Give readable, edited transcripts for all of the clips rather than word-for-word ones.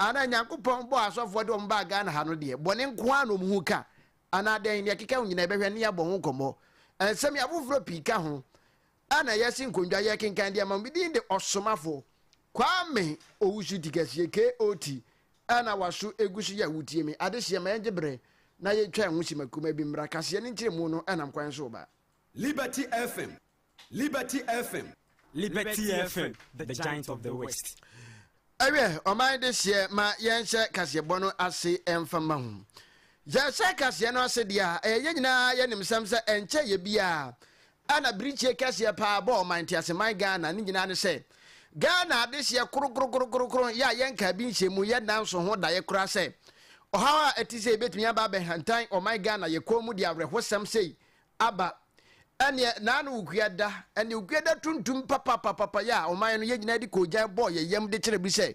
Anaa Nyankopɔn bɔɔ asɔfoɔ de wɔn baa Ghana ha no deɛ, bɔne nko ara na wɔn hu ka? Anaa dɛn? Nea ɛkeka ho nyinaa yɛbɛhwɛ ne yɛabɔ ho nkɔmmɔ. Nsɛm yi afoforɔ pii ka ho a na yɛasi nkondwa yɛrekenkan de ama mo. Me din de Ɔsomafo Kwame Owusu Tikɛseɛ, KOT, a na waso egu so yɛ a wotie me. Adehyeɛ ma yɛngye berɛ na yɛntwa yɛn ho simma kumaa bi mmra. Kaseɛ no nkyerɛmu no nam kwan so reba. Liberty FM, Liberty FM. Liberty FM, the giant of the West. Ɛwiɛ, ɔman dehyeɛ ma yɛnhyɛ kaseɛbɔ no ase mfa mma ho. Yɛhyɛ kaseɛ no ase deɛ a, ɛyɛ yɛn nyinaa yɛnim sɛm sɛ ɛnkyɛ yɛ biara ɛna birikyie kɛseɛ paa bɔɔ ɔman nteaseman Ghana ne nyinaa ne sɛ Ghana adehyeɛ korokorokorokoro yɛ a yɛnkaa bi nhyɛ mu yɛ nanso ho daeɛ koraa sɛ ɔhaw a ɛte sɛ ɛbɛtumi aba abɛhantan ɔman Ghana yɛ kɔn mu de awerɛhosɛm sei aba. Ɛneɛ naano wukua da, ɛneɛ wukua da tuntum papapapapa yɛ a ɔman no yɛn nyinaa de koogyan bɔɔ yɛ yam de kyerɛ bi sɛ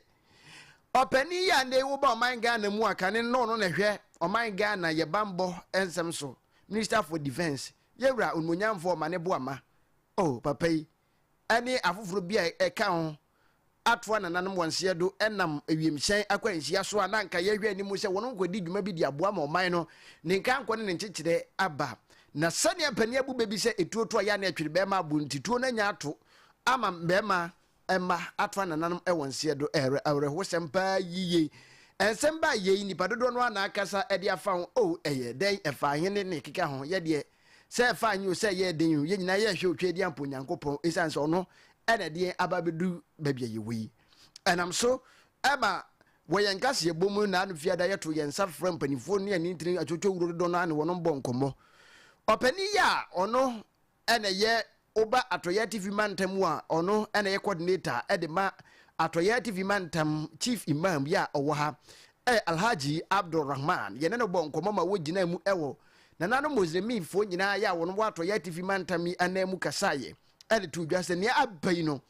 ɔpanin yi a nnɛ yi woba ɔman Ghana mu a kane no ɔno na ɛhwɛ ɔman Ghana yɛ banbɔ nsɛm so, Minister for Defence, yɛwura Onimonyamfoɔ Omane Boamah, oh papa yi ɛne afoforɔ bi a ɛka ho atoa nananom wɔn seɛ do nam wiemhyɛn akwanhyia so a na anka yɛhwɛ anim sɛ wɔn nkɔdi dwuma bi de aboa ma ɔman no ne nkankɔ ne ne nkyekyerɛ aba. Na sɛnea mpanin abu bɛ bi sɛ etuo to a yɛ a na ɛtwere bɛrima abo nti tuo no anya ato ama mmarima mma atoa nananom wɔn seɛ do. Ɛyɛ awerɛhosɛm paa yiye. Nsɛm baa yei nnipa dodoɔ no ara na akasa de afa ho. Oh, ɛyɛ dɛn ɛfa ahene ne ɛkeka ho. Yɛ deɛ Sɛ ɛfa nye o, sɛ ɛyɛɛ den o, yɛn nyinaa yɛhwɛ Otweaduampɔ Onyankopɔn esiane sɛ ɔno na ɛde yɛn aba abɛdu baabi a yɛwɔ yi. Ɛnam so ma wɔ yɛn kaseɛbɔ mu na ano fiada yɛto yɛn nsa frɛ mpanimfoɔ ne anintini atwotwowuro dodoɔ no ara ne wɔn bɔ nkɔmmɔ. Ɔpanin yi a ɔno na ɛyɛ woba Atɔeɛ Atifi Mantam mu a ɔno na ɛyɛ coordinator de ma Atɔeɛ Atifi Mantam Chief Imam yi a ɔwɔ ha ɛyɛ Alhaji Abdul Rahman. Yɛne no bɔ nkɔmmɔ ma wɔgyinaa mu ɛwɔ Nananom Muslimfoɔ nyinaa yɛ a wɔn wɔ Atɔeɛ Atifi Mantam yi ananmu kasaeɛ de too dwa sɛ nea aba yi no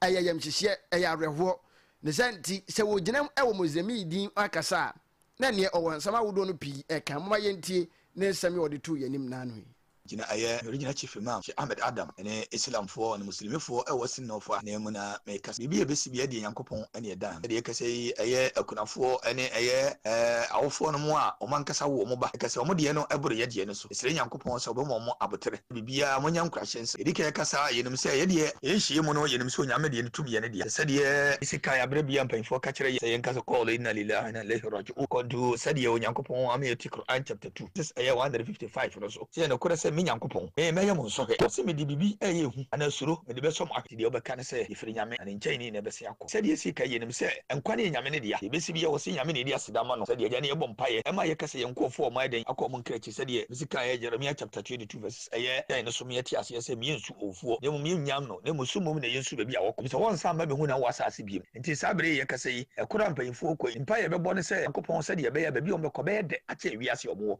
ɛyɛ yamhyehyeɛ, ɛyɛ awerɛhoɔ. Ne saa nti sɛ wɔgyina mu wɔ Muslimi din akasa a, na neɛ ɔwɔ nsɛm ahodoɔ no pii ɛka. Momma yɛntie ne nsɛm yi a ɔde too yɛn anim naano yi. Gyina ɛyɛ Original Chief Imam Sheikh Ahmed Adam ne Islamfoɔ ne Muslimifoɔ ɛwɔ Sinnofoɔ anan mu na meka sɛ biribi a ɛbɛsi biara deɛ Nyankopɔn ne ɛda ano. Sɛdeɛ yɛkasa yi ɛyɛ akunafoɔ ne ɛyɛ awofoɔ nom a wɔn ankasa wo wɔn ba, yɛka sɛ wɔn deɛ no boro yɛ deɛ no so. Yɛsrɛ Nyankopɔn sɛ ɔbɛma wɔn aboterɛ. Biribiara monya nkuranhyɛ nsɛm. Yɛdi kan kasa a yɛnim sɛ yɛ deɛ yɛn nhyiamu no yɛnim sɛ Onyame deɛ ne tumi yɛ ne dea. Te sɛ deɛ yɛsi kan aberɛ biara mpanyinfoɔ ka kyerɛ yɛn sɛ yɛnka sɛ Qul inna lillahi wa inna ilayhi raji'un kɔdu sɛdeɛ Onyankopɔn ama yɛte Qur'an chapter 2 verses ɛyɛ 155 no so sɛ, Nokorɛ sɛ me Nyankopɔn, me, mɛyɛ mo nsɔhwɛ, ɔse mede biribi a ɛyɛ hu anaa suro mede bɛsɔ mo ahwɛ, nti deɛ wobɛka ne sɛ, Yɛfiri Nyame, na Ne nkyɛn ne nyinaa bɛsen akɔ. Sɛdeɛ yɛsii kan yɛnim sɛ nkwa no yɛ Nyame ne dea, deɛ ɛbɛsi biara wɔse Nyame na yɛde aseda ma no, sɛdeɛ Agya ne yɛbɔ mpaeɛ ɛma yɛka sɛ yɛn nkorɔfoɔ a wɔn ayɛ dɛn akɔ wɔn nkra akyi, sɛdeɛ mesi kaeɛ Jeremia chapter 22 verses ɛyɛ dɛn no so ma yɛte aseɛ sɛ meyɛnsu owufoɔ, na mmom yɛnnyam no, na mmom su mmom na yɛnsu baabi a wɔkɔ, efisɛ wɔnsan mma bɛhu na wɔ asaase bio. Enti saa bere yi yɛkasa yi, ɛkoro a mpanyimfo rekɔ yi, mpae a yɛbɛbɔ ne sɛ Nyankopɔn sɛnea ɛbɛyɛ a baabi a wɔbɛkɔ bɛyɛ dɛ akyɛn wiase a wɔwɔ.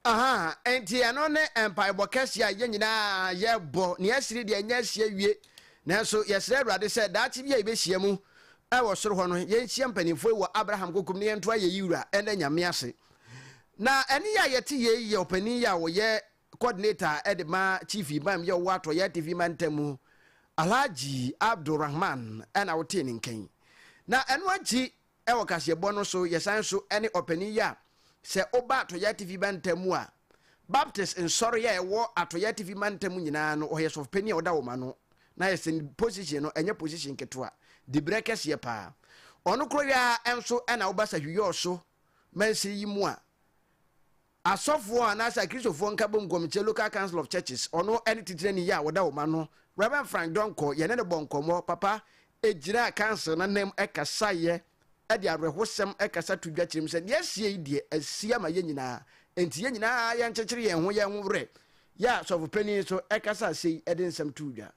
Ahaa, enti ɛno ne mpaebɔ kɛseɛ a yɛn nyinaa yɛbɔ. Nea asiri deɛ ɛnyɛ asi awie, nanso yɛsrɛ Awurade sɛ daakye bi a yɛbɛhyia mu wɔ soro hɔ no, yɛnhyia mpanimfoɔ yi wɔ Abraham kokom na yɛnto ayɛyi wura ɛnɛ Nyame ase. Na ɛne yɛ a yɛte yei yɛ ɔpanin yi a ɔyɛ coordinator de ma Chief Imam yɛ ɔwɔ Atɔeɛ Atifi Mantam mu, Alhaji Abdul Rahman na wotee ne nka yi. Na ɛno akyi wɔ kaseɛbɔ no so yɛsan so ne ɔpanin yi a sɛ woba Atɔeɛ Atifi Mantam mu a Baptist nsɔre a ɛwɔ Atɔeɛ Atifi Mantam nyinaa no ɔyɛ sɔfopanin a ɔda wɔn ano na yɛ sɛ position no ɛnyɛ position ketewa dibrɛ kɛseɛ paa. Ɔno koro yi ara nso na woba Sahwiyɔɔ so mansini yi mu a Asɔfoɔ anaasɛ Akristofoɔ Nkabom Nkɔmkyɛ Local Council of Churches, ɔno ne titenani yi a ɔda wɔn ano, Rev. Frank Donkor, yɛne no bɔɔ nkɔmmɔ, papa gyinaa council no anam kasaeɛ de awerɛhosɛm kasa to dwa kyerɛ mu sɛ deɛ asie yi deɛ asi ama yɛn nyinaa, enti yɛn nyinaa yɛnkyekyere yɛn ho yɛn ho werɛ. Yɛ a sɔfopanin nso kasaa sei de nsɛm too dwa.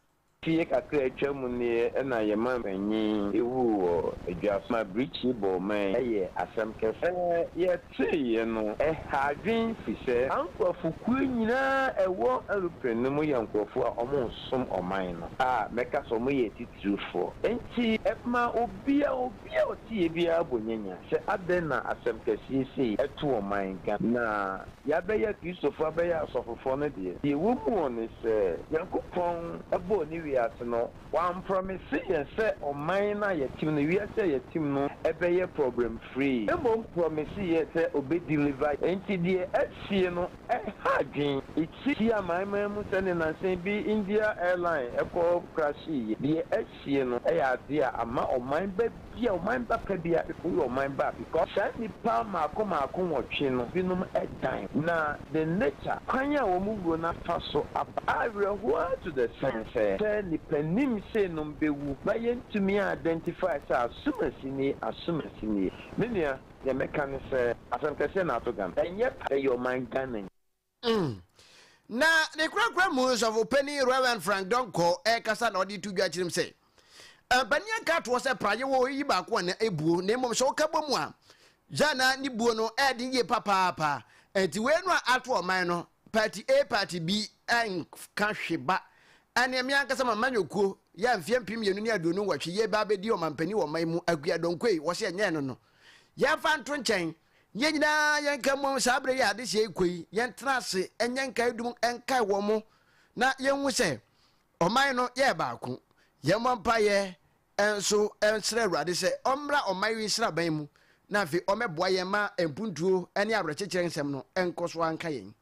Mfeɛ kakra a atwa mu nie na yɛn manpanyin wuu wɔ dwa so ma birikyi bɔɔ man yi yɛ asɛm kɛse. Yɛteeɛ no, ɛha adwene fisɛ saa nkorɔfokuo nyinaa a ɛwɔ aeroplane no mu yɛ nkorɔfoɔ a wɔresom ɔman no a mɛka sɛ wɔyɛ atitirifoɔ. Enti ɛma obia obia ɔteeɛ biara bɔ nyanya sɛ adɛn na asɛm kɛseɛ sei to ɔman Ghana. Na Yɛabɛyɛ Kristofo abɛyɛ asɔfofoɔ no deɛ, deɛ ɛwɔ mu ne sɛ, Nyankopɔn bɔɔ ne wiase no, Wamprɔmese yɛn sɛ ɔman no a yɛte mu no, wiase a yɛte mu no, ɛbɛyɛ problem free. Mmom promise yɛ sɛ ɔbɛ deliver. Enti deɛ asie no ɛha adwen. Ɛsi amanaman mu sɛ ne nansa bi India airline ɛkɔ crashie. Deɛ asie no ɛyɛ adeɛ a ama ɔman ba bi a ɔman ba pa bi a woyɛ ɔman ba because saa nnipa mmaako mmaako nwɔtwe no binom dan na the nature kwan a wɔn wuo no afa so aba awerɛhoɔ ara to the sense sɛ sɛ nnipa nim sei nom bɛwu na yɛntumi a identify sɛ asomasi nie asomasi nie. Me nua deɛ mɛka ne sɛ asɛm kɛseɛ na ato Ghana ɛnyɛ pa ɛyɛ ɔman Ghana nyinaa. Na ne korakora mu sɔfo panin Rev. Frank Donkor rekasa na ɔde to dwa kyerɛ mu sɛ, Mpanin aka atoɔ sɛ praeɛ wɔ hɔ yi baako a na ebuo, na mmom sɛ woka bɔ mu a, gya na ne buo no ɛyɛ yie papaapa. Enti wei no a ato ɔman no, party A party B nka hwe ba. Ɛneɛ me ankasa m'amanyɔkuo yɛ a mfeɛ 2028 yɛreba abɛdi ɔmampanin wɔ ɔman mu, Akua Donkor yi, wɔse ɛnyɛ ɛno no. Yɛmfa nto nkyɛn. Yɛn nyinaa yɛnka mmom saa berɛ yi a adehyeɛ yi kɔ yi, yɛntena ase nyɛ nkaedum nkae wɔn na yɛnhu sɛ ɔman no yɛyɛ baako. Yɛmmɔ mpaeɛ nso nsrɛ Awurade sɛ ɔmmra ɔman yi nsraban mu na afei ɔmmɛboa yɛn ma mpuntuo ne awerɛkyekyerɛ nsɛm no nkɔ so ara nka yɛn.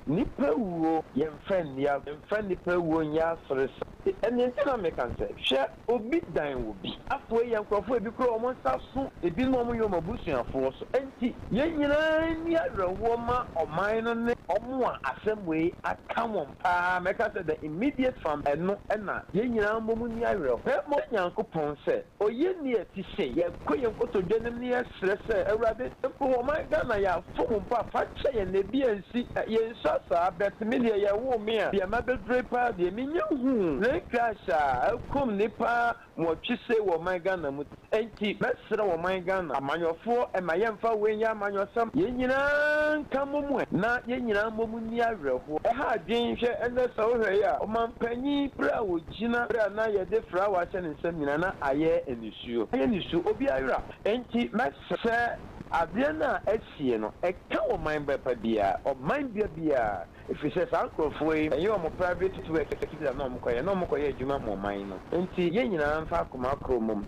Nnipa wuo, yɛmfa nni agorɔ. Yɛmfa nnipa wuo nyɛ aseresɛm. Ɛno nti na meka sɛ, hwɛ, obi dan wɔ bi. Afei yɛ nkurɔfoɔ a ebi koraa wɔn nsa so, ebinom wɔn yɛ wɔn abusuafoɔ so. Enti yɛn nyinaa nni awerɛhoɔ mma ɔman no ne wɔn a asɛm wei aka wɔn paa. Mɛka sɛ the immediate family, ɛno na yɛn nyinaa mmom nni awerɛhoɔ. Na mmom Nyankopɔn sɛ Oye nni a ɛte sei. Yɛkɔ yɛn nkotodwe anim na yɛsrɛ sɛ, Awurade, mpo ɔman Ghana yɛafom mpo a, fa kyɛ yɛn na ebi ansi. Yɛnsua saa, but me deɛ yɛwoo me a, deɛ mabɛdure paa deɛ, mennya nhuu plane crash a akum nnipa nwɔtwe sei wɔ ɔman Ghana mu. Enti mɛsrɛ ɔman Ghana amanyɔfoɔ, mma yɛmfa wei nyɛ amanyɔsɛm. Yɛn nyinaa nka mmom ɛ, na yɛn nyinaa mmom nni awerɛhoɔ. Ɛha adwene, hwɛ ɛnnɛ sɛ wohwɛ yi a, ɔmanpanyin berɛ a Gyina bere a na yɛde frawa ahyɛ ne nsam nyinaa na ayɛ nisuo. Ayɛ nisuo. Obiara werɛ ahow. Enti mɛsrɛ sɛ adeɛ no a asie no, ɛka ɔman ba pa biara, ɔman bea biara, ɛfiri sɛ saa nkorɔfoɔ yi, ɛnyɛ wɔn private work bi na na wɔkɔyɛ, na wɔkɔyɛ adwuma ma ɔman no. Enti yɛn nyinaa mfa akoma koro mmom.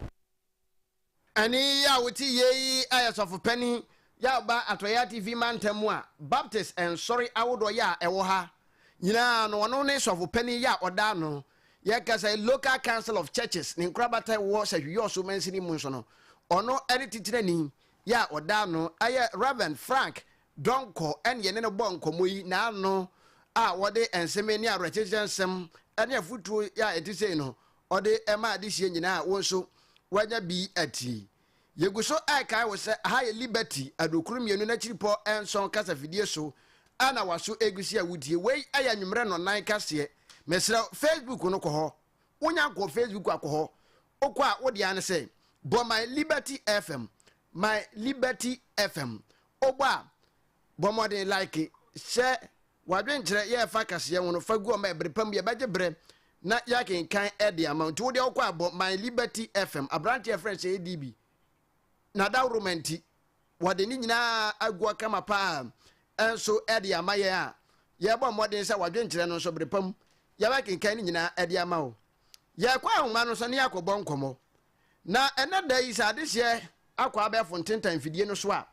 Ɛnne yi a wote yie yi yɛ sɔfopanin yɛ a ɔba Atɔeɛ Atifi mantam mu a Baptist nsɔre ahodoɔ yɛ a ɛwɔ ha nyinaa no ɔno ne sɔfopanin yɛ a ɔda ano. Yɛka sɛ Local Council of Churches ne nkorabata ɛwɔ Sahwi-Yɔso mansini mu nso no ɔno ne titenani yɛ a ɔda ano ɛyɛ Rev. Frank Donkor ɛne yɛne no bɔɔ nkɔmmɔ yi n'ano a wɔde nsɛm ne awerɛkyekyerɛ nsɛm ne afotuo yɛ a ɛte sei no ɔde ma adehyeɛ nyinaa a wo nso woanya bi atie. Yɛgu so rekae wo sɛ aha yɛ Liberty adurokuro mmienu n'akyiripɔ nson kasafidie so a na waso egu si a wotie. Wei yɛ anwummerɛ nnɔnnan kaseɛ. Mesrɛ wo, Facebook no kɔ hɔ. Wonya nkɔɔ Facebook a kɔ hɔ. Wokɔ a wo deɛ ara ne sɛ bɔ My Liberty FM, My Liberty FM. Wobɔ a, bɔ mmɔden like, hyɛ W'adwenkyerɛ yɛ ɛfa kaseɛ ho no, fa gu ɔma ɛbere pa mu, yɛbɛgye berɛ na yɛakenkan de ama wo. Nti wo deɛ wokɔ a bɔ My Liberty FM, aberanteɛ a yɛfrɛ no sɛ ADB, n'adaworoma nti, wɔde ne nyinaa agu hɔ kama paa nso de ama yɛn a yɛbɔ mmɔden sɛ w'adwenkyerɛ no nso bere pa mu yɛbɛkenkan ne nyinaa de ama wo. Yɛkɔ ahoma no so ne yɛakɔbɔ nkɔmmɔ. Na ɛnɛ da yi sɛ adehyeɛ akɔ abɛɛfo ntentan mfidie no so a,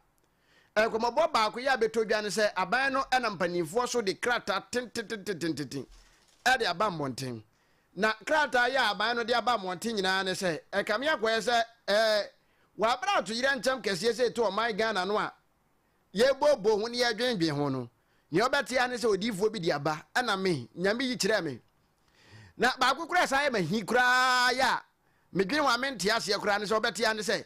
Nkɔmmɔbɔ baako yi a bɛtɔ dwa ne sɛ aban no nam mpanimfoɔ so de krataa tententententen de aba mmɔnten. Na krataa yi a aban no de aba mmɔnten nyinaa ne sɛ ɛkame akɔyɛ sɛ ɛɛ wɔabrɛ atoyerɛnkyɛm kɛseɛ sɛ ɛtu ɔman Ghana no a yɛbooboo ho ne yɛdwendwen ho no. Nea ɔbɛte ara ne sɛ odiyifoɔ bi de aba ɛna me Nyame yi kyerɛɛ me. Na baako koraa san yɛ m'ahi koraa yɛ a medwene ho a mente aseɛ koraa ne sɛ ɔbɛte ara ne sɛ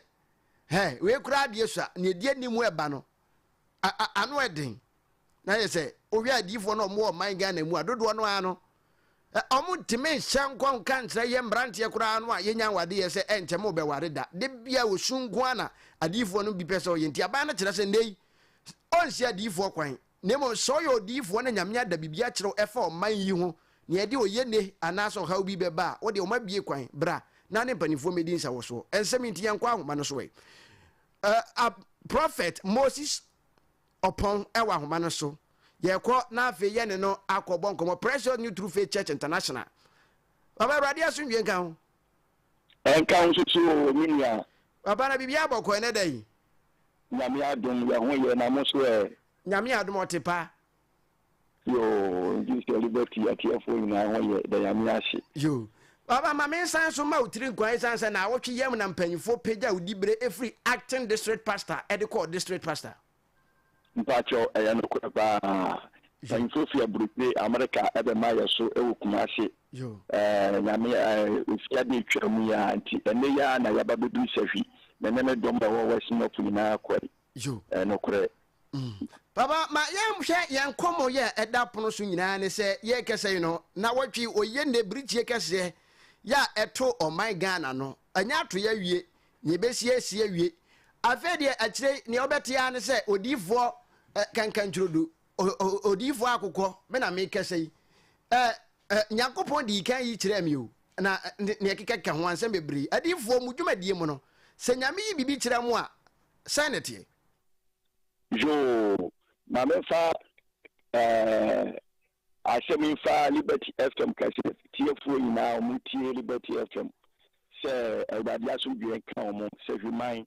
Hɛ, wei koraa deɛ sua, nea ɛdi anim ɛba no, a, a, ano ɛden. Na yɛ sɛ, wohwɛ adiyifoɔ no a wɔwɔ ɔman Ghana mu a, dodoɔ no ara no, wɔn ntumi nhyɛ nkɔ nka nkyerɛ yɛ mmeranteɛ koraa no a yɛnya nwadeɛ sɛ ɛnkyɛ mo bɛware da. Da bia osu nko ara na adiyifoɔ no bi pɛ sɛ ɔyɛ. Nti aban no kyerɛ sɛ nnɛ yi, ɔnsi adiyifoɔ kwan. Na mmom sɛ ɔyɛ odiyifoɔ na Nyame ada biribi akyerɛ wo ɛfa ɔman yi ho, nea ɛde oye-nne anaasɛ ɔhaw bi bɛba a, wo deɛ wɔn abue kwan, bra na ne mpanimfoɔ mmɛdi nsawɔsoɔ. Nsɛm yi nti yɛnkɔ ahoma no so ɛ. Ɛ, a, Prophet Moses Ɔpɔn ɛwɔ ahoma no so. Yɛkɔ na afei yɛne no akɔbɔ nkɔmmɔ. Precious New True Faith Church International. Papa, Awurade asomdwie nka ho. Ɛnka wo nso so o, me nua. Papa na biribiara bɔkɔ ɛnɛ da yi? Nyame adom yɛ ho yɛ na mo nso ɛ? Nyame adom ɔte pa. Yoo, nti sɛ Liberty atiefoɔ nyinaa ho yɛ, da Nyame ase. Yoo. Papa ma me nsan so ma wo tiri nkwa esiane sɛ naawɔtwe yam na mpanyinfoɔ pagya wo dibere efiri acting district pastor ɛde kɔɔ district pastor. Mpakyɛw ɛyɛ nokorɛ paa. Mpanyinfoɔ firi aburokyire, America, ɛbɛma yɛ so ɛwɔ Kumasi. Ɛɛ Nyame ɛɛ efiade etwaa mu yi ara nti ɛnɛ yi ara na yaba bɛduru Sahwi. Me ne me dɔm a ɛwɔ West North nyinaa kɔe. Ɛyɛ nokorɛ. Papa, ma yɛnhwɛ yɛn nkɔmmɔ yi a ɛda pono so nyinaa ne sɛ yɛrekɛsɛ yi no, nawɔtwe oyɛ nnɛ birikyie kɛseɛ yɛ a ɛto ɔman Ghana no, ɛnyɛ atoyɛ awie, nea ɛbɛsi asi awie. Afei deɛ akyire yi, nea wobɛte ara ne sɛ odiyifoɔ kankanturodu, odiyifoɔ akokɔ, me na merekɛsɛ yi. Nyankopɔn dii kan yi kyerɛɛ me o, na nea ɛkekakeka ho ansɛm bebree. Adiyifoɔ, mo dwumadie mu no, sɛ Nyame yi biribi kyerɛ mo a, sɛn na ɛteɛ? Yoo, ma memfa eh, asɛm yi mfa Liberty FM kɛse tiefoɔ nyinaa wɔn tie Liberty FM sɛ Awurade asomdwoeɛ nka wɔn, Sahwiman,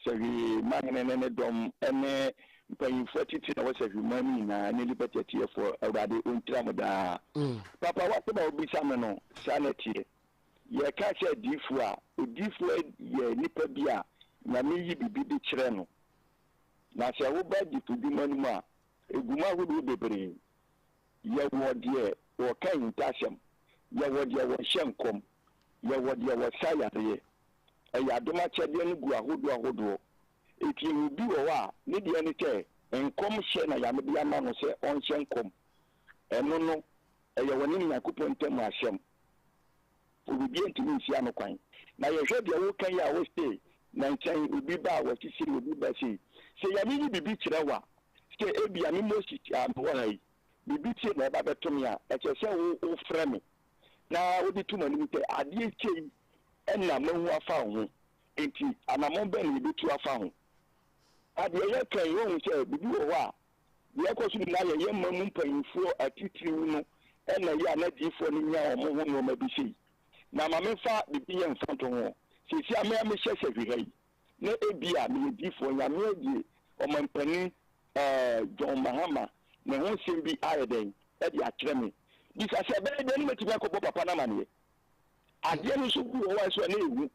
Sahwimahene ne ne dɔm ne mpanyinfoɔ atitire a ɛwɔ Sahwiman mu nyinaa ne Liberty atiefoɔ, Awurade ɔnhyira mo daa. Papa, w'asɛm a wobisa me no, saa na ɛteɛ. Yɛka sɛ adiyifoɔ a, odiyifoɔ yɛ nipa bi a Nyame yi biribi de kyerɛ no. Na sɛ woba adifudwuma no mu a, ɛgu mu ahodoɔ bebree. Yɛwɔ deɛ wɔka ahintasɛm, yɛwɔ deɛ wɔhyɛ nkɔm, yɛwɔ deɛ wɔsa yareɛ. Ɛyɛ adom akyɛdeɛ no gu ahodoɔ ahodoɔ. Enti yɛwɔ bi wɔ hɔ a, ne deɛ ne sɛ nkɔmhyɛ na Nyame de ama no sɛ ɔnhyɛ nkɔm. Ɛno no, ɛyɛ ɔne ne Nyankopɔn ntam asɛm. Obibiara ntumi nsi ano kwan. Na yɛhwɛ deɛ woka yi a wose na nkyɛn obi ba a wɔse sei obi ba sei. Sɛ Nyame yi biribi kyerɛ wo a, sɛ ebia me Moses a mewɔ ha yi, biribi sei na ɛba bɛto me a, ɛsɛ sɛ wo wofrɛ me na wode to m'anim sɛ adeɛ sei na mahu afa wo ho, enti anammɔn bɛn na yɛbɛtu afa ho? Na deɛ yɛka yi, woahu sɛ biribi wɔ hɔ a Deɛ ɛkɔ so nyinaa yɛ yɛn man mu mpanimfoɔ atitiriw no na ɛyɛ a na adiyifoɔ no nya wɔn ho nnoɔma bi sei. Na ma memfa biribi nyɛ mfatoho. Seesei a me a mehyɛ sahwi ha yi, na ebia meyɛ diyifoɔ, Nyame adie ɔmampanin eh, John Mahama ne ho nsɛm bi ayɛ dɛn de akyerɛ me. Bisa sɛ ɛbɛyɛ dɛn na mɛtumi akɔbɔ papa no amaneɛ? Adeɛ no nso bi wɔ hɔ a nso a na ɛhu.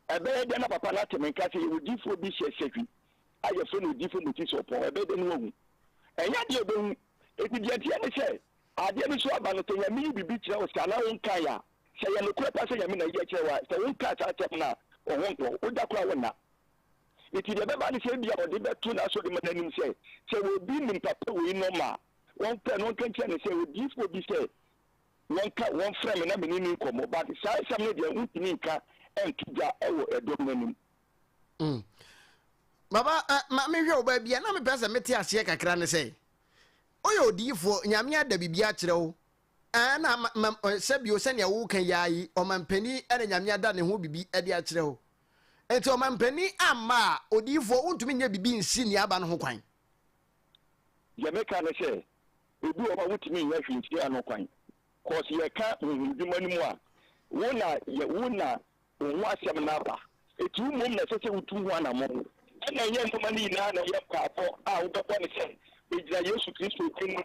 Ɛbɛyɛ dɛn na papa no ate me nka sɛ yɛwɔ diyifoɔ bi hyɛ sahwi a yɛfrɛ no odiyifo Moses Ɔpɔn, ɛbɛyɛ dɛn na wahu? Ɛnyɛ adeɛ a ɔbɛhu. Enti deɛ ɛteɛ ne sɛ, adeɛ no so aba no, sɛ Nyame yi biribi kyerɛ wo saa na wonkae a, sɛ ɛyɛ nokorɛ paa sɛ Nyame na ayi akyerɛ wo a, sɛ wonkaa saa asɛm no a, wo ho ntɔ wo. Woda koraa a wonna. Enti deɛ ɛbɛba ne sɛ, ebia ɔde bɛto n'asɔremma no anim sɛ, sɛ obi nim papa wei nɔma a, wɔmfrɛ no, ɔnka nkyerɛ no sɛ, odiyifoɔ bi sɛ, wɔnka, wɔmfrɛ me na me ne no nkɔmmɔ. But saa nsɛm no deɛ, wontumi nka nto dwa wɔ ɛdɔm no anim. Mm. Baba, eh, ma mehwɛ wo baabi a na mepɛ sɛ mete aseɛ kakra ne sɛ, woyɛ odiyifoɔ, Nyame ada biribi akyerɛ wo. Eh, na ma, ma, eh, sɛbio sɛnea woka yi ara yi, ɔmampanin ɛna Nyame ada ne ho biribi de akyerɛ wo. Nti ɔmampanin amma a, odiyifoɔ, wontumi nyɛ biribi nsi nea aba no ho kwan. Deɛ meka ne sɛ, ebi wɔ hɔ a wontumi nyɛ hwee nsi ano kwan. Cause yɛka honhom dwuma no mu a, wo na yɛ, wo na wo ho asɛm no aba. Enti wo mmom na ɛsɛ sɛ wutu ho anammɔn. Ɛnna ɛnyɛ nneɛma no nyinaa na ɛyɛ mpaebɔ a wobɛbɔ ne sɛ, Megyina Yesu Kristo din mu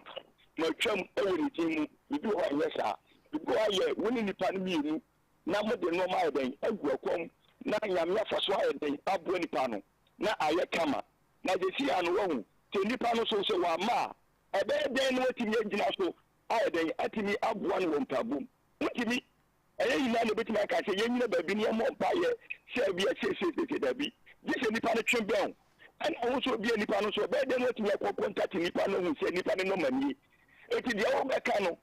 matwam wɔ ne din mu. Biribi wɔ hɔ a ɛnyɛ saa. Biribi wɔ hɔ a ɛyɛ wo ne nipa no mmienu na mode nneɛma ayɛ dɛn agu akwan mu na Nyame afa so ayɛ dɛn aboa nipa no na ayɛ kama. Na seesei ara no woahu sɛ nipa no nso sɛ wamma a, ɛbɛyɛ dɛn na woatumi agyina so ayɛ dɛn atumi aboa no wɔ mpaebɔ mu? Wontumi. Ɛnyɛ nyinaa na ebetumi aka sɛ yennyina baabi na yɛmmɔ mpaeɛ sɛ ebia seesei-seesei. Dabi. Gye sɛ nipa no twe bɛn wo. Ɛna wo nso ebia nipa no nso, ɛbɛyɛ dɛn na watumi akɔ kɔntate nipa no ahu sɛ nipa no nɔma nie? Enti deɛ wobɛka no,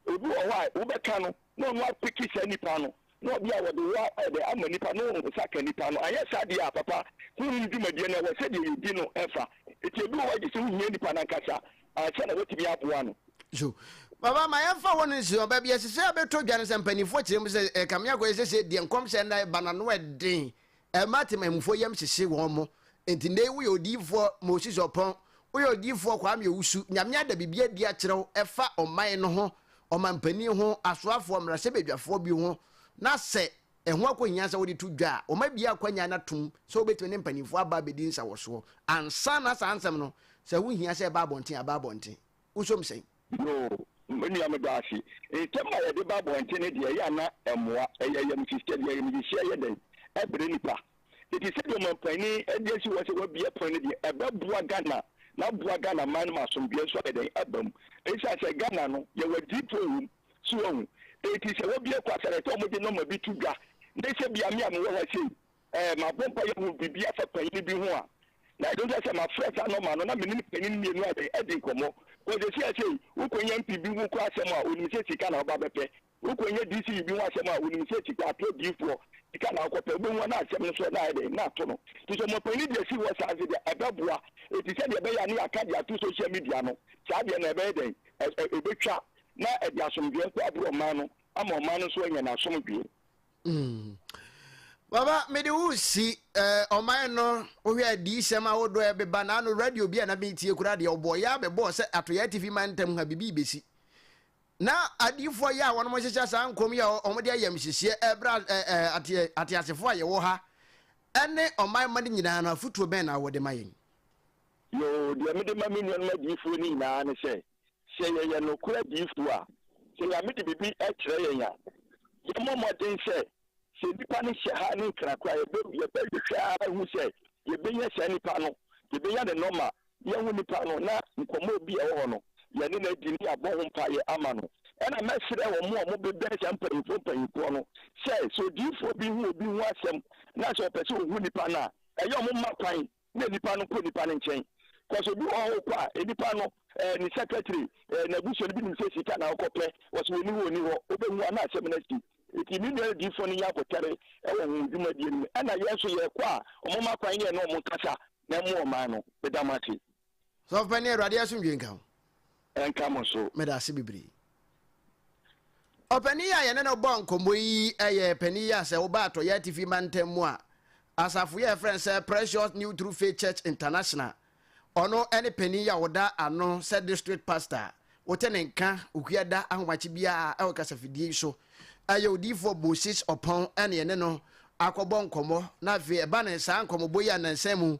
obi wɔ hɔ a wobɛka no na ɔno apeke saa nipa no, na ɔde a wɔde wo ayɛ dɛn ama nipa no, wo nsa ka nipa no. Anyɛ saa deɛ a, papa, honhom dwumadie no ɛwɔ sɛdeɛ yɛdi no fa. Enti ebi wɔ hɔ a gye sɛ wohia nipa no ankasa ansa na woatumi aboa no. So Papa, ma yɛmfa hɔ no nsi hɔ. Baabi a ɛsɛ sɛ yɛbɛtɔ dwa no sɛ mpanimfoɔ kyerɛ mu sɛ ɛkame akɔyɛ sɛ sɛ deɛ nkɔmhyɛ nna ɛba no ano ɛden, ɛma temanmufoɔ yam hyehye wɔn mo. Enti nnɛ yi woyɛ odiyifoɔ Moses Ɔpɔn, woyɛ odiyifoɔ Kwame Owusu, Nyame ada biribi adi akyerɛ wo ɛfa ɔman no ho, ɔmanpanin ho, asoafoɔ, mmarahyɛbadwafoɔ bi ho, na sɛ. ɛho akɔhia sɛ wode to dwa a, wɔabue akwanya no atom sɛ wobɛtumi ne mpanimfoɔ aba abɛdi nsawɔsoɔ ansa na saa nsɛm no, sɛ ɛho hia sɛ ɛba abɔnten a, aba abɔnten. Wosom sɛn? Yoo, me nua meda ase. Nsɛm a yɛde ba abɔnten no deɛ ɛyɛ a na ɛmmoa. Ɛyɛ ayamhyehyeɛ. Deɛ ayamhyehyeɛ yɛ dɛn? Ɛbrɛ nipa. Enti sɛdeɛ ɔmanpanin de asi hɔ sɛ wabue pono no deɛ, ɛbɛboa Ghana na aboa Ghana man no ma asomdwoeɛ nso ayɛ dɛn? Aba mu. Ɛsiane sɛ Ghana no, yɛwɔ adiyifoɔ wɔ mu. So wahu? Enti sɛ wɔbue kwan sɛ ɛsɛ sɛ wɔde nɔma bi to dwa, na sɛ ebia me a mewɔ ha sei, ɛɛ, mabɔ mpae ahu biribi afa panyin bi ho a, na ɛno nkyerɛ sɛ mafrɛ saa nɔma no na me ne panyin no mmienu ayɛ dɛn? Adi nkɔmmɔ. Because seesei a sei, wokɔnya MP bi ho koraa asɛm a, onim sɛ sika na woba abɛpɛ. Wokɔnya DCE bi ho asɛm a, onim sɛ sika, atorɔ diyifoɔ, sika na wokɔpɛ. Wobɛhu a na asɛm no so na ayɛ dɛn? Na ato no. Nti sɛ ɔmapanyin de asi hɔ saa nso deɛ, ɛbɛboa. Enti sɛdeɛ ɛbɛyɛ a ne yɛaka de ato social media no, saa deɛ no ɛbɛyɛ dɛn? Ɛ, ɛ, ɛbɛtwa. na ɛde asomdwoeɛ nso abrɛ ɔman no ama ɔman no nso anya n'asomdwoeɛ. Mm. Baba, mede wo si eh, ɔman no wohwɛ adiyisɛm ahodoɔ a ɛbeba na ano radio bi a na metie koraa deɛ ɔbɔɔ yɛ abɛbɔɔ sɛ atoyɛ atifi mantam ha biribi bɛsi na adiyifoɔ yɛ a wɔnom hyehyɛ saa nkɔm yi a wɔde ayamhyehyeɛ ɛbrɛ eh, ateasefoɔ a yɛwɔ ha ɛne ɔman ma no nyinaa no afotuo bɛn na wɔde ma yɛn? Yoo, deɛ mede ma me nuanom adiyifoɔ no nyinaa ne sɛ, Sɛ yɛyɛ nokorɛ adiyifoɔ a, sɛ Nyame de biribi kyerɛ yɛn a, yɛmmɔ mmɔden sɛ, sɛ nipa no hyɛ ha ne nkra koraa a, yɛbɛ, yɛbɛhwehwɛ ara ahu sɛ yɛbɛnya saa nipa no, yɛbɛnya ne nɔma, na yɛahu nipa no, na nkɔmmɔ bi a ɛwɔ hɔ no, yɛne no adi, na yɛabɔ ho mpaeɛ ama no. Ɛna mɛsrɛ wɔn a wɔbɛbɛn saa mpanyimfoɔ mpanyimfoɔ no sɛ, sɛ odiyifoɔ bi hu obi ho asɛm, na sɛ ɔpɛ sɛ ɔhu nipa no a, ɛyɛ a wɔmma kwan na nipa no kɔ nipa no nkyɛn cause obi wɔ hɔ wokɔ a nipa no eh, ne secretary eh, n'abusua no bi nim sɛ sika na wokɔpɛ wɔsɛ wɔni hɔ ɔni hɔ wobɛhu a na asɛm no asi nti me nua adiifoɔ no nyɛ abotare wɔ ho dwumadie no mu ɛna yɛn nso yɛkɔ a ɔmoma kwan ne ɛne ɔmo nkasa na ɛmo ɔman no meda mo ase. Sɔfo panin Awurade asomdwie nka wo. Ɛnka mo so. Meda ase bebree. Ɔpanin yi a yɛne no bɔ nkɔmmɔ yi yɛ panin yi a sɛ woba Atɔeɛ Atifi mantam mu a, asafo yi a yɛfrɛ no sɛ Precious New True Faith Church International, ɔno ne panin yi a ɔda ano sɛ district pastor. Wote ne nka Okuada ahomakye biara wɔ kasafidie yi so. Ɛyɛ odiyifoɔ Moses Ɔpɔn ne yɛne no akɔbɔ nkɔmmɔ, na afei ɛba ne saa nkɔmmɔbɔ yi a nnansa mu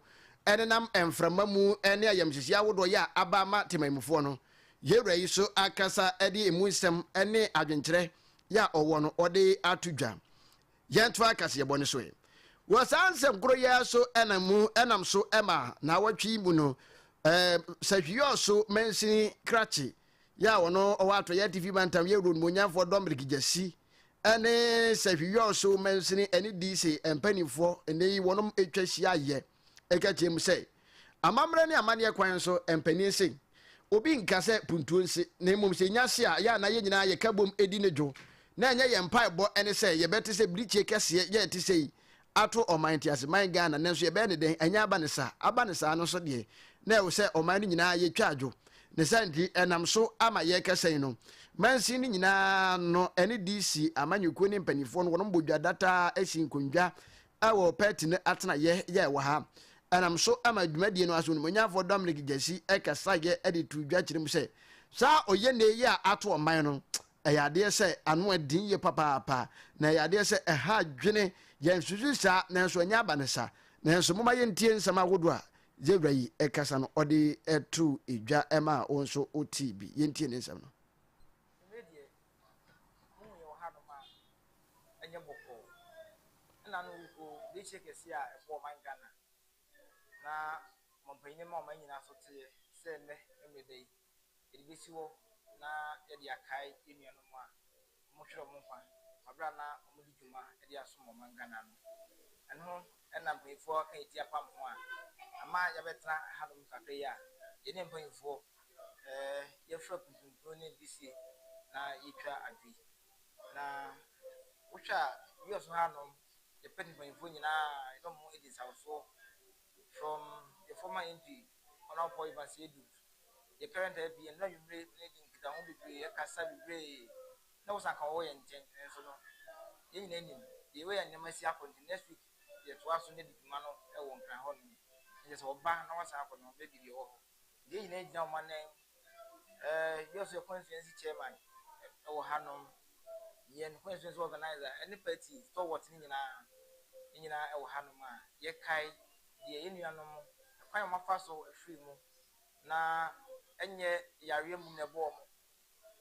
ɛnenam mframa mu ne ayamhyehyeɛ ahodoɔ yi a aba ama temanmufoɔ no. Yɛn Wura yi so akasa de emu nsɛm ne adwenkyerɛ yɛ a ɔwɔ no ɔde ato dwa. Yɛntoa kaseɛbɔ no so ɛ. Wɔ saa nsɛm koro yi ara so ɛnam mu ɛnam so ma naawɔtwe yi mu no Sahwiyɔɔso mansini krakye yɛ a ɔno ɔwɔ Atɔeɛ Atifi Mantam yɛ Onimuonyamfoɔ Dominic Gyasi ne Sahwiyɔɔso mansini ne DC mpanimfoɔ nnɛ yi wɔnom atwa hyia yɛ ɛka kyerɛ mu sɛ amammerɛ ne amanneɛ kwan so mpanin se obi nka sɛ puntuo nse na mmom sɛ nya se a ɛyɛ a na yɛn nyinaa yɛka bom di ne dwo na ɛnyɛ yɛn mpaebɔ ne sɛ yɛbɛte sɛ birikyie kɛseɛ yɛ ɛte sɛ yi ato ɔman nteaseman Ghana nanso yɛbɛyɛ ne dɛn ɛnyɛ aba ne saa aba ne saa no nso deɛ na ɛwɔ sɛ ɔman no nyinaa yɛtwa adwo ne saa nti ɛnam so ama yɛrekasa yi no mansin no nyinaa no ɛne DC amanyɔkuo ne mpanimfoɔ no wɔn bɔ dwa dataa asi nkonnwa wɔ pɛɛte no atenaeɛ yɛ wɔ ha. Ɛnam so ma dwumadie no ase Onimuonyamfoɔ Dominic Gyasi kasaeɛ de too dwa kyerɛ mu sɛ, saa ɔyɛnee yi a ato ɔman no, ɛyɛ adeɛ sɛ ano ɛden yie papaapa, na ɛyɛ adeɛ sɛ ɛha adwene. Yɛnsusu saa, nanso ɛnyɛ aba ne sa. Nanso momma yɛntie nsɛm ahodoɔ a yɛwura yi kasa no ɔde too dwa maa wo nso wotee bi. Yɛntie ne nsɛm no. Mmere deɛ, mohu yɛn wɔ hanom a, ɛnyɛ bɔkɔɔ. Ɛna no wukuo dehyɛ kɛseɛ a ɛbɔ ɔman Ghana na ɔmanpanyin ma ɔman nyinaa so teɛ sɛ nnɛ Memeneda yi, yɛde bɛsi hɔ na yɛde akae yɛn nuanom a wɔhwere wɔn nkwa wɔ berɛ a na wɔdi dwuma de asom ɔman Ghana no. Ɛno ho na mpanyinfoɔ aka yɛn ti apam ho a ama yɛabɛtena hanom kakra yi a yɛne mpanyinfoɔ yɛfra kuntunkunu ne bisie na yɛtwa adwo yi. Na wohwɛ a US hanom yɛpɛ mpanyinfoɔ nyinaa yɛne wɔn adi nsawosoɔ from the former MP Honourable Paul Evans Adu, yɛ current MP ɛnnora anwummere me ne no di nkitaho bebree yɛkasa bebree na wosan ka wɔwɔ yɛn nkyɛn nanso no yɛn nyinaa nim the way a nneɛma asi akɔ nti next week yɛtoa so na di dwuma no wɔ Nkran hɔ nom na kyerɛ sɛ ɔba na wasan akɔ no baabi deɛ ɔwɔ hɔ nti yɛn nyinaa gyina wɔn anan mu. Ɛɛ, yɛ nso yɛ constituency chairman wɔ hanom. Yɛn constituency organizer ne party stalwart no nyinaa, yɛn nyinaa wɔ hanom a yɛkae deɛ yɛn nuanom, kwan a wɔafa so afiri mu na ɛnyɛ yareɛ mmom na ɛbɔɔ wɔn,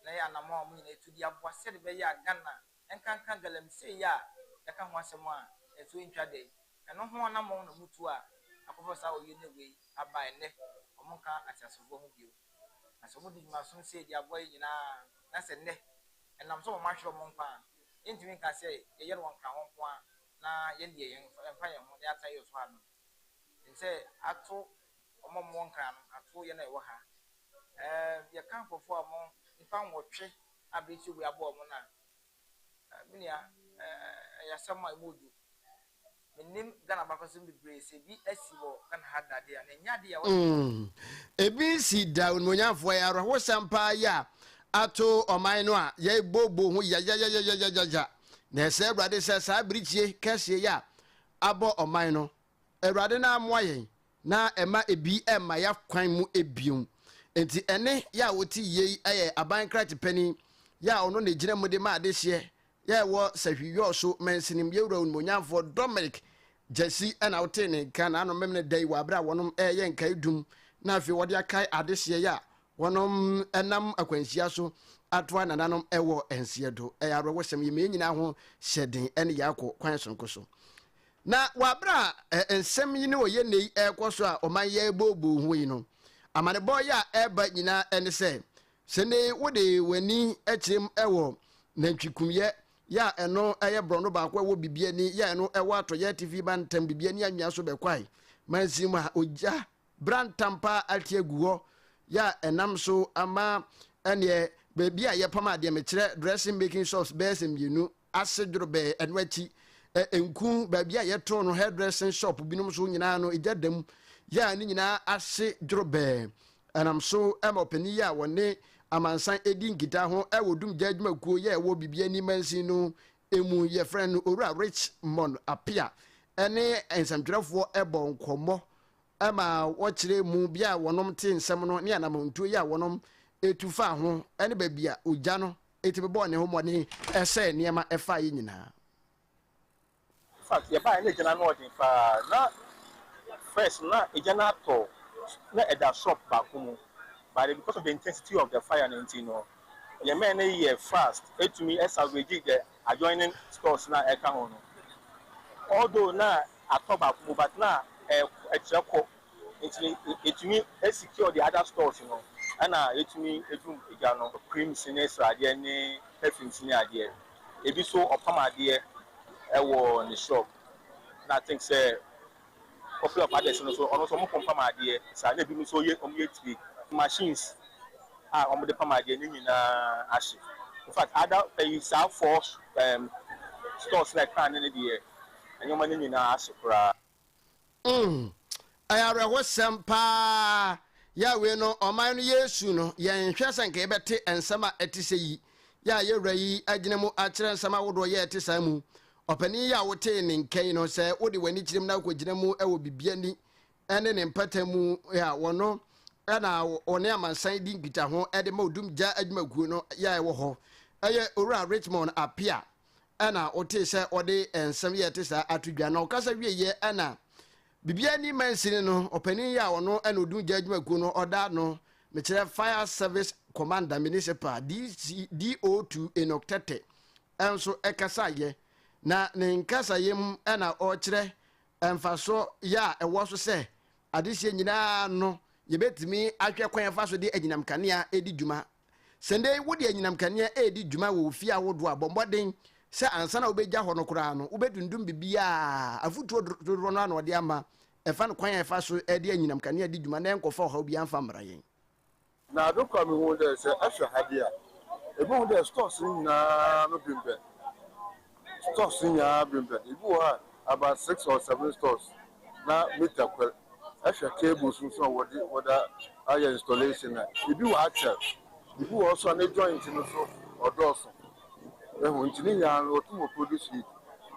na ɛyɛ anammɔn a wɔn nyinaa atu de aboa sɛdeɛ ɛbɛyɛ a Ghana, ɛnkanka galamsey yi a yɛka ho asɛm a ɛso ntwa da yi, ɛno ho anammɔn na wɔtu a akɔfa saa ɔyene wei aba a ɛnnɛ wɔnka ateasefoɔ ho bio. Na sɛ wɔde dwumasom sei de aboa yɛn nyinaa na sɛ nnɛ ɛnam sɛ wɔahwere wɔn nkwa a, yɛntumi nka sɛ yɛyɛ no wɔ Nkran hɔ nko ara na yɛn deɛ yɛmfa yɛn ho na yɛatena yɛn so ha no. Nim sɛ ato wɔn a wɔwɔ Nkran no, ato yɛn a yɛwɔ ha. Ɛɛ, yɛka nkurɔfoɔ a wɔn nnipa nwɔtwe a bere ti wei aboa wɔn no a, Me nua, ɛyɛ asɛm a emu dwo. Mennim Ghana abakɔsɛm bebree, sɛ ebi asi wɔ Ghana ha da de a, na ɛnyɛ ade a wɔde. Ebi nsi da onimuonyamfoɔ ɛyɛ awerɛhosɛm paa yi a ato ɔman no a yɛbooboo ho yayayayayaya na ɛsɛ Awurade sɛ saa birikyie kɛseɛ yi a abɔ ɔman no Awurade no amoa yɛn na ɛma ebi mma y'akwan mu bio. Enti ɛne yɛ a wote yie yi yɛ aban krakye panin yɛ a ɔno na ɛgyina mu de ma adehyeɛ yɛ a ɛwɔ Sahwi Yɔɔso mansinim yɛ wura onimuonyamfoɔ Dominic Gyasi na wotee ne nka n'ano memene da yi wɔ aberɛ a wɔnom ɛreyɛ nkae dum na afei wɔde akae adehyeɛ yɛ a wɔnom ɛnam akwanhyia so atoa nananom ɛwɔ nseɛ do. Ɛyɛ awerɛhosɛm yi ma yɛn nyinaa ho hyɛ den ɛne yɛ akɔ kwan sononko so. Na wɔ abere a nsɛm yi ne ɔyɛ nnɛ yi ɛrekɔ so a ɔman yi ɛrebooboo ho yi no, amanebɔ yi a ɛreba nyinaa ɛne sɛ, sɛ nnɛ yi wode w'ani kyerɛ mu ɛwɔ nantwikumyɛ yɛ a ɛno ɛyɛ borɔno baako ɛwɔ Bibiani yɛ a ɛno ɛwɔ atɔyɛ atifi mantam Bibiani anwea so bɛkwae mansin mu a ogya brantam paa ate agu hɔ yɛ a ɛnam so ama ɛneɛ baabi a yɛpam adeɛ mekyerɛ dressing making shops bɛyɛ sɛ mmienu ase dworobɛɛ, ɛno akyi ɛ, nku, baabi a yɛtɔn no, hairdressing shop binom so nyinaa no, egya da mu, yɛ a ne nyinaa ase dworobɛɛ. Ɛnam so ma ɔpanin yi a wɔne amansan di nkitaho wɔ Dumgya adwumakuo yɛ ɛwɔ Bibiani mansin no mu, yɛfrɛ no Owura Richmond Appiah ne nsɛmtwerɛfoɔ bɔ nkɔmmɔ ma wɔkyerɛ mu bea a wɔnom te nsɛm no ne anamɔntuo yi a wɔnom tu faa ho ne baabi a ogya no tumi bɔɔ ne ho mmɔden sɛee nneɛma faeɛ nyinaa. In fact, yɛbaeɛ na egya no ano ɔden paa. Na first no na egya no atɔ na ɛda shop baako mu but because of the intensity of the fire no nti no, yɛn men no yɛ fast tumi salvage the adjoining stores no a ɛka ho no. Although na atɔ baako mu but na ɛkyerɛ kɔ nti yɛtumi secure the other stores no ɛna yɛtumi dum gya no. Creams ne sradeɛ ne perfumes ne adeɛ. Ebi nso ɔpam adeɛ wɔ ne shop na I think sɛ couple of others no nso ɔno nso wɔn pam adeɛ saa na ebinom nso yɛ wɔn yɛ tire machines a wɔde pam adeɛ ne nyinaa ahye. In fact other ɛyi saa four um, stores na ɛka ne ne deɛ nneɛma no nyinaa ahye koraa. Ɛyɛ awerɛhosɛm paa. Yɛ a wei no, ɔman no yɛresu no, yɛnhwɛ sɛ nka yɛbɛte nsɛm a ɛte sɛ yi. Yɛ a yɛwura yi agyina mu akyerɛ nsɛm ahodoɔ yɛ ɛte saa mu. Ɔpanin yi a wotee ne nka yi no, sɛ wode w'ani kyerɛ mu na wokɔgyina mu wɔ biribi ani ne ne mpata mu a, wɔno na wɔne amansan di nkitaho de ma odumgya adwumakuo no yɛ a ɛwɔ hɔ. Ɛyɛ Owura Richmond Appiah ɛna wotee sɛ ɔde nsɛm yɛ ɛte saa ato dwa. Na ɔkasa wieɛ ɛna biribiara ni mansini no ɔpanin yi a ɔno ɛna odumgya adwumakuo no ɔda ano, mekyerɛ Fire Service Commander Municipal DC, DO2 Enoch Tete nso kasaeɛ. Na ne nkasayɛ mu na ɔrekyerɛ mfasoɔ yɛ a ɛwɔ so sɛ adehyeɛ nyinaa no yɛbɛtumi ahwɛ kwan yɛfa so de anyinam kanea di dwuma. Sɛ nnɛ yi wode anyinam kanea redi dwuma wɔ wo fie ahodoɔ a, bɔ mmɔden sɛ ansa na wobɛgya hɔ no koraa no wobɛdundum biribiara. Afotuo dodoɔ no ara na ɔde ama ɛfa no kwan a yɛfa so de anyinam kanea di dwuma na ɛnkɔfa ɔhaw biara mfa mmra yɛn. Na ade kor a muhun dɛ sɛ ehwɛ ha bi a, ebohu dɛ stores no nyina no bembɛn, stores no nyina bembɛn. Bi wɔ hɔ a about six or seven stores na meter kor. Ehwɛ cables no so a wɔdze wɔdze ayɛ installation a, bi wɔakyɛr, bi wɔ hɔ so a ne joint no so ɔdɔɔ so. Ehu, ntsi ne nyina no wotum wɔ produce heat.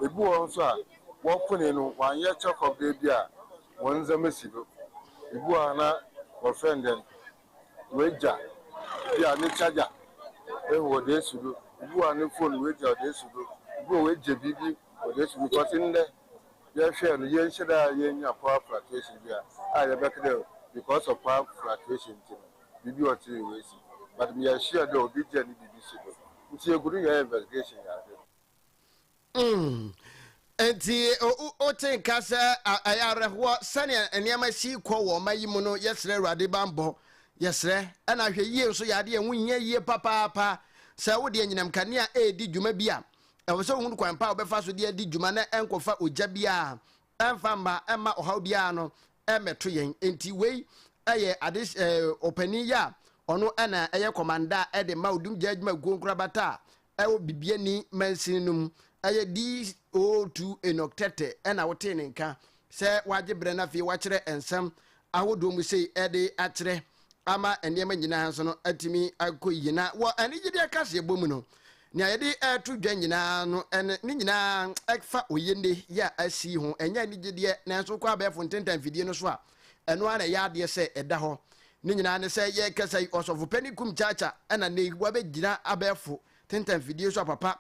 Bi wɔ hɔ so a wɔkonee no wɔannyɛ check up beebi a hɔn ndzɛmba si do. Bi wɔ hɔ a na wɔfrɛ no dɛn, oegya bi a ne charger ehu wɔdze esi do. Obi wɔ hɔ a no phone oegya ɔdze esi do, obi wɔ hɔ oegya biribi ɔdze esi do because ndɛ yɛhwɛɛ no yɛnnhyɛ da yennya power fluctuation bi a a yɛbɛka dɛ because of power fluctuation ntsi no biribi a ɔtse dɛ oesi but meyɛ sure dɛ obi gyaa ne biribi si do ntsi yegu do yɛyɛ investigation yɛ adze. Enti wote nka sɛ ɛyɛ awerɛhoɔ sɛnea nneɛma si kɔ wɔ ɔma yi mu no? Yɛsrɛ Awurade bammɔ. Yɛsrɛ. Ɛna ahwɛ yie nso yɛ adeɛ ɛho hia yie papaapa. Sɛ wode anyinam kanea ɛredi dwuma bi a, ɛwɔ sɛ wohunu kwan pa a wobɛfa so de adi dwuma na ɛnkɔfa ogya biara ɛmfa mma ɛmma ɔhaw biara no ɛmmɛto yɛn. Enti wei ɛyɛ ade ɔpanin yi a ɔno ɛna ɛyɛ kɔmanda ɛde ma Odumgya Adwumakuo Nkorabata a ɛwɔ Bibiani mansini no mu, ɛyɛ DO2 Enoch Tetteh ɛna wotee ne nka sɛ wagye berɛ na afei wakyerɛ nsɛm ahodoɔ mu sei ɛde akyerɛ ama nneɛma nyinaa nso no atumi akɔ yie. Na wɔ anigyedeɛ kaseɛbɔ mu no, nea yɛde ɛreto dwa nyinaa no ɛne ne nyinaa ɛfa oyende yɛ a asi ho. Ɛnyɛ anigyedeɛ, nanso wokɔ abɛɛfo ntentan mfidie no so a, ɛno ara na ɛyɛ adeɛ sɛ ɛda hɔ. Ne nyinaa ne sɛ yɛrekasa yi, Ɔsɔfo Panin Kum Kyaakya na nnɛ yi wabɛgyina abɛɛfo tentamfidie so a papa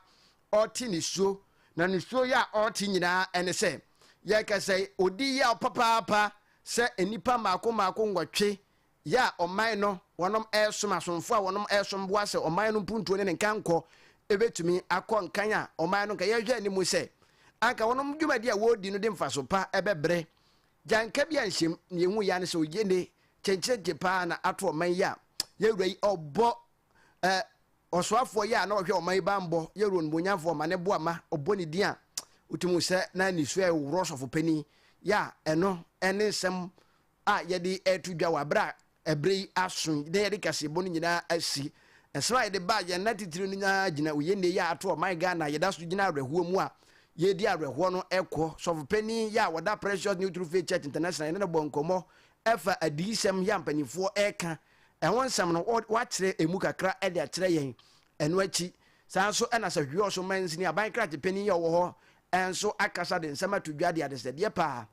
ɔrete nisuo. Na nisuo yi a ɔrete nyinaa ne sɛ yɛrekasa yi, ɔdi yaw papaapa sɛ nnipa mmaako mmaako nwɔtwe yɛ a ɔman no wɔnom resom, asomfoɔ a wɔnom resom boa sɛ ɔman no mpuntuo ne ne nkankɔ bɛtumi akɔ nkan a ɔman no nka yɛhwɛ anim sɛ anka wɔnom dwumadi a wɔredi no de mfaso pa bɛbrɛ. Gyanka bi anhyɛm, nea ehu ya ne sɛ oye ne kyenkyerenkye paa na ato ɔman yi a yɛwura yi ɔbɔ eh, ɔsoafoɔ yi a na ɔhwɛ ɔman yi banbɔ, yɛwura onimonyamfoɔ ɔma ne boa ma ɔbɔ ne din a wotumi sɛ na nisuo a ɛworɔ sɔfo panin yɛ a ɛno ɛne nsɛm a yɛde ɛto dwa wɔ abere a Ɛberɛ yi aso yi na yɛde kaseɛbɔ no nyinaa asi. Nsɛm a yɛde baa yɛn nna titire no nyinaa gyina oyɛnnie yi a ato ɔman Ghana a yɛda so gyina awerɛhoɔ mu a yɛredi awerɛhoɔ no kɔ. Sɔfopanin yi a ɔda Precious New True Faith Church International yɛne no bɔɔ nkɔmmɔ ɛfa adiyisɛm yi a mpanimfoɔ reka ɛho nsɛm no, wakyerɛ ɛmu kakra de akyerɛ yɛn. Ɛno akyi, saa nso na Sir Hwiɔso Mansini, aban krakye panin yi a ɔwɔ hɔ nso akasa de nsɛm ato dwa de adesrɛdeɛ paa.